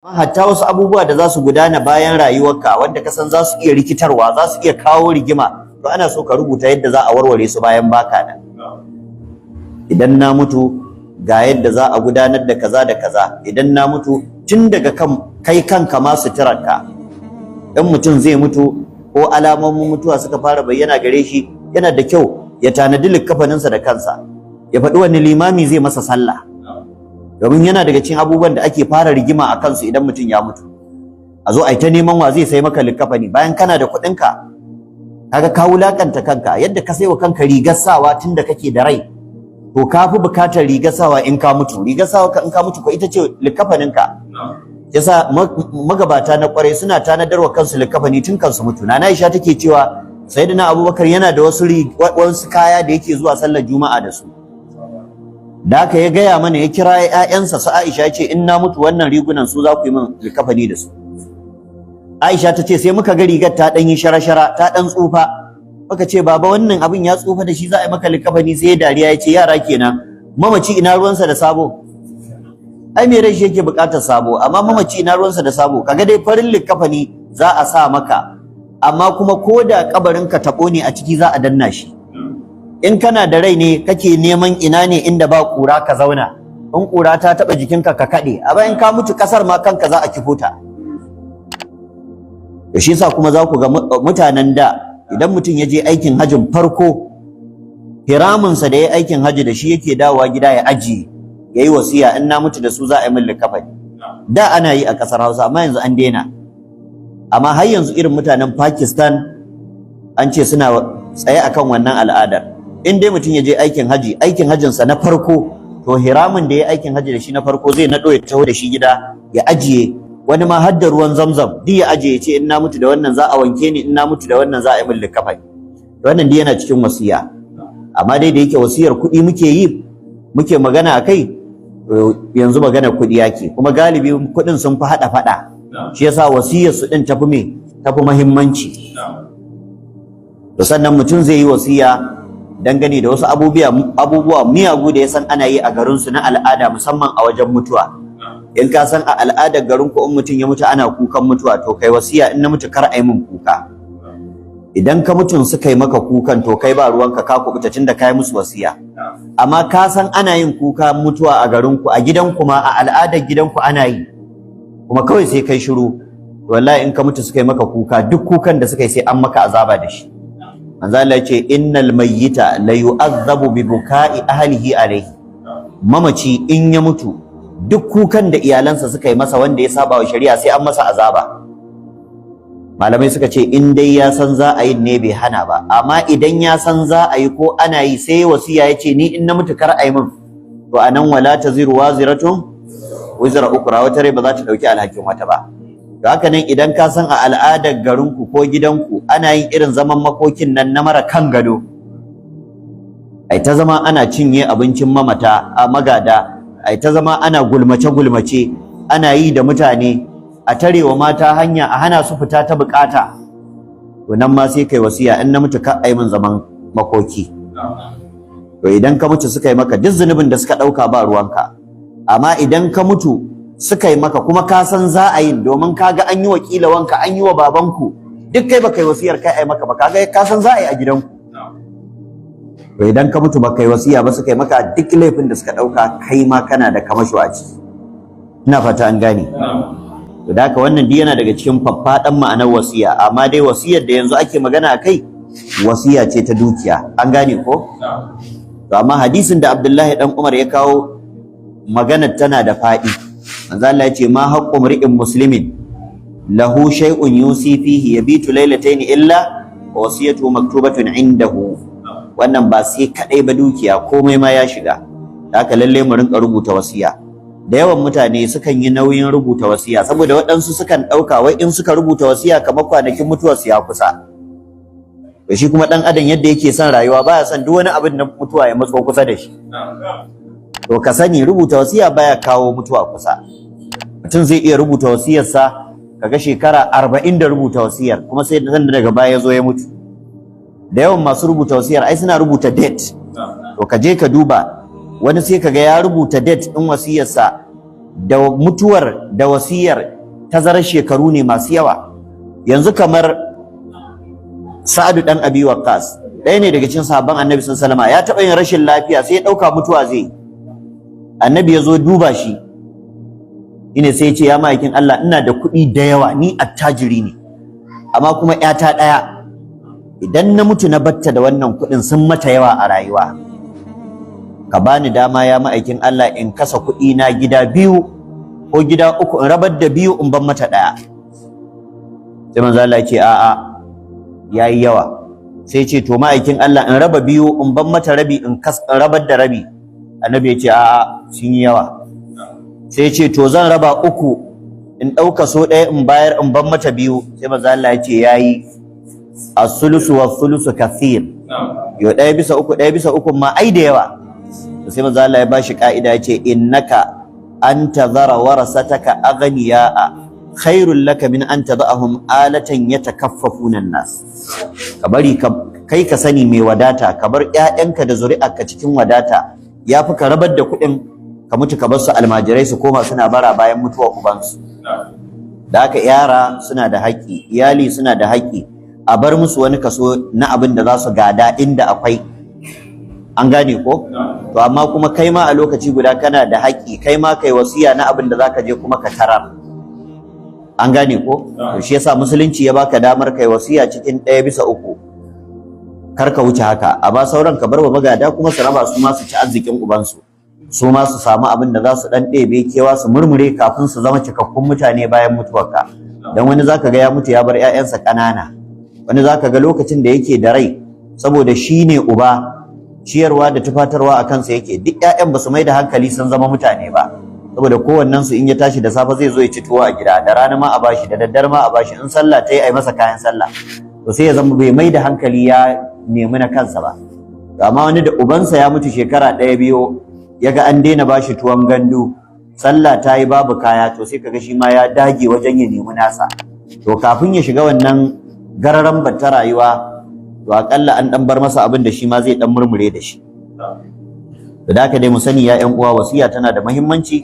Hatta wasu abubuwa da za su gudana bayan rayuwarka wanda ka san za su iya rikitarwa, za su iya kawo rigima, to ana so ka rubuta yadda za a warware su bayan baka nan. Idan na mutu, ga yadda za a gudanar da kaza da kaza. Idan na mutu, tun daga kan kai kanka ma, suturarka. In mutum zai mutu ko alamomin mutuwa suka fara bayyana gare shi, yana da kyau ya tanadi likkafaninsa da kansa, ya faɗi wani limami zai masa sallah, domin yana daga cikin abubuwan da ake fara rigima a kansu idan mutum ya mutu. A zo a yi ta neman wa zai sai maka likkafani bayan kana da kuɗinka. Kaga ka wulakanta kanka. Yadda ka saiwa kanka rigar sawa tun da kake da rai, to ka fi bukatar rigar sawa in ka mutu. Rigar sawa in ka mutu ko ita ce likkafaninka. Yasa magabata na kwarai suna tanadarwa kansu likkafani tun kansu mutu. Nana Aisha take cewa Sayyidina Abubakar yana da wasu kaya da yake zuwa sallar Juma'a da su. Da haka ya gaya mana, ya kira ƴaƴansa su Aisha, ya ce, "In na mutu, wannan rigunan su za ku yi min likafani da su." Aisha ta ce sai muka ga rigar ta ɗan yi shara-shara, ta ɗan tsufa. Muka ce, "Baba, wannan abin ya tsufa, da shi za a yi maka likafani?" Sai dariya ya ce, "Yara kenan, mamaci ina ruwansa da sabo? Ai mai rai shi yake buƙatar sabo, amma mamaci ina ruwansa da sabo? Kaga dai farin likafani za a sa maka, amma kuma ko da kabarinka taɓo ne a ciki, za a danna shi. In kana da rai ne kake neman ina ne inda ba ƙura ka zauna, in ƙura ta taɓa jikinka ka kaɗe. A bayan ka mutu, ƙasar ma kanka za a kifo ta." To shi yasa kuma za ku ga mutanen da, idan mutum ya je aikin hajin farko, hiraminsa da ya aikin haji da shi yake dawowa gida ya ajiye, ya yi wasiya, "In na mutu, da su za a yi min likafani." Da ana yi a ƙasar Hausa, amma yanzu an daina. Amma har yanzu irin mutanen Pakistan an ce suna tsaye akan wannan al'adar. In dai mutum ya je aikin haji, aikin hajinsa na farko, to hiramin da ya aikin haji da shi na farko zai naɗo ya taho da shi gida ya ajiye. Wani ma har da ruwan Zamzam duk ya ajiye, ya ce, "In na mutu, da wannan za a wanke ni, in na mutu, da wannan za a yi min likafani." Wannan duk yana cikin wasiya. Amma dai da yake wasiyar kuɗi muke yi, muke magana a kai yanzu, magana kuɗi yake, kuma galibi kuɗin sun fi haɗa faɗa, shi yasa wasiyar su ɗin tafi me tafi muhimmanci. To sannan mutum zai yi wasiya dangane da wasu abubuwa miyagu da ya san ana yi a garinsu na al'ada, musamman a wajen mutuwa. In ka san a al'adar garin ku in mutum ya mutu ana kukan mutuwa, to kai wasiya, "In na mutu, kar a yi min kuka." Idan ka mutun suka yi maka kukan, to kai ba ruwanka, ka kubuta tunda kai musu wasiya. Amma ka san ana yin kuka mutuwa a garinku, a gidanku ma, a al'adar gidanku ana yi, kuma kawai sai kai shiru, wallahi in ka mutu suka yi maka kuka, duk kukan da suka yi sai an maka azaba da shi. Manzo Allah ya ce, "Innal mayyita la yu'azzabu bi buka'i ahlihi alayhi." Mamaci in ya mutu, duk kukan da iyalansa suka yi masa wanda ya saba wa shari'a, sai an masa azaba. Malamai suka ce in dai ya san za a yi ne bai hana ba. Amma idan ya san za a yi ko ana yi, sai wasiya ya ce, "Ni in na mutu, kar a yi min," to anan wala taziru waziratun wizra ukra, wata rai ba za ta dauki alhakin wata ba. To haka nan idan ka san a al'adar garinku ko gidanku ana yin irin zaman makokin nan na mara kan gado, ai ta zama ana cinye abincin mamata a magada, ai ta zama ana gulmace gulmace, ana yi da mutane, a tarewa mata hanya, a hana su fita ta bukata, to nan ma sai kai wasiya, "In na mutu, ka ai min zaman makoki." To idan ka mutu suka yi maka, duk zunubin da suka dauka ba ruwanka. Amma idan ka mutu suka yi maka, kuma ka san za a yi, domin ka ga an yi wa kila wanka, an yi wa babanku, duk kai baka yi wasiyar kai ai maka ba, kaga ka san za a yi a gidanku, to idan ka mutu baka yi wasiya ba suka yi maka, duk laifin da suka dauka kai ma kana da kamasho a ciki. Ina fata an gane. To da haka wannan duk yana daga cikin faffaɗan ma'anar wasiya. Amma dai wasiyar da yanzu ake magana akai, wasiya ce ta dukiya. An gane ko? To amma hadisin da Abdullahi dan Umar ya kawo, maganar tana da faɗi. Manzo Allah ya ce, "Ma haqqu mri'in muslimin lahu shay'un yusi fihi yabitu laylatayn illa wasiyatu maktubatun indahu." Wannan ba sai kadai ba, dukiya, komai ma ya shiga. Haka lalle mu rinka rubuta wasiya. Da yawan mutane sukan yi nauyin rubuta wasiya, saboda waɗansu sukan ɗauka wai in suka rubuta wasiya kamar kwanakin mutuwarsu ya kusa. To shi kuma ɗan adam yadda yake son rayuwa, baya son duk wani abin na mutuwa ya matso kusa da shi. To ka sani, rubuta wasiya baya kawo mutuwa kusa. Mutum zai iya rubuta wasiyarsa, kaga shekara 40 da rubuta wasiyar, kuma sai da daga baya ya zo ya mutu. Da yawan masu rubuta wasiyar ai suna rubuta date. To ka je ka duba, wani sai kaga ya rubuta date ɗin wasiyarsa. Da mutuwar da wasiyar tazarar shekaru ne masu yawa. Yanzu kamar Sa'adu dan Abi Waqqas, ɗaya ne daga cikin sahabban Annabi sallallahu alaihi, ya taɓa yin rashin lafiya, sai ya ɗauka mutuwa zai. Annabi ya zo duba shi ine, sai ya ce, "Ya ma'aikin Allah, ina da kuɗi da yawa, ni attajiri ne, amma kuma ƴata ɗaya, idan na mutu na batta da wannan kuɗin, sun mata yawa a rayuwa. Ka bani dama, ya ma'aikin Allah, in kasa kuɗi na gida biyu ko gida uku, in rabar da biyu, in ban mata ɗaya." Sai manzo Allah ya ce, "A'a, yayi yawa." Sai ce, "To ma'aikin Allah, in raba biyu, in ban mata rabi, in rabar da rabi." Annabi ya ce, "A'a, sun yi yawa." Sai ce, "To zan raba uku, in ɗauka so ɗaya in bayar, in ban mata biyu." Sai manzo Allah ya ce, "Yayi, as-sulusu wa thulusu kathir." Yo, ɗaya bisa uku, ɗaya bisa uku ma ai da yawa. To sai manzo Allah ya bashi ka'ida, ya ce, "Innaka an tadhara warasataka aghniya'a khairul laka min an tad'ahum alatan yatakaffafuna an-nas." Ka bari kai ka sani mai wadata, ka bar ƴaƴanka da zuri'arka cikin wadata, yafi ka rabar da kuɗin, ka mutu ka bar su almajirai, su koma suna bara bayan mutuwar ubansu. Da haka yara suna da haƙƙi, iyali suna da haƙƙi, a bar musu wani kaso na abin da za su gada inda akwai. An gane ko? To amma kuma kai ma a lokaci guda kana da haƙƙi, kai ma kai wasiya na abin da zaka je kuma ka tarar. An gane ko? To shi yasa Musulunci ya baka damar kai wasiya cikin 1/3, kar ka wuce haka, a ba sauran ka bar wa magada kuma su raba, su ma su ci arzikin ubansu, su ma su samu abin da za su dan ɗebe kewa, su murmure kafin su zama cikakkun mutane bayan mutuwarka. Dan wani zaka ga ya mutu ya bar 'ya'yansa ƙanana, wani zaka ga lokacin da yake da rai, saboda shi ne uba, ciyarwa da tufatarwa a kansa yake, duk 'ya'yan ba su mai da hankali sun zama mutane ba, saboda kowannen su in ya tashi da safe zai zo ya ci tuwo a gida, da rana ma a bashi, da daddare ma a bashi, in sallah ta yi a yi masa kayan sallah. To sai ya zama bai mai da hankali ya nemi na kansa ba. To amma wani da ubansa ya mutu shekara ɗaya biyu, ya ga an daina bashi tuwon gandu, sallah ta yi babu kaya, to sai kaga shi ma ya dage wajen ya nemi nasa. To kafin ya shiga wannan gararan ta rayuwa, to akalla an dan bar masa abin da shi ma zai dan murmure da shi. Da haka dai mu sani, ya ƴan uwa, wasiya tana da muhimmanci.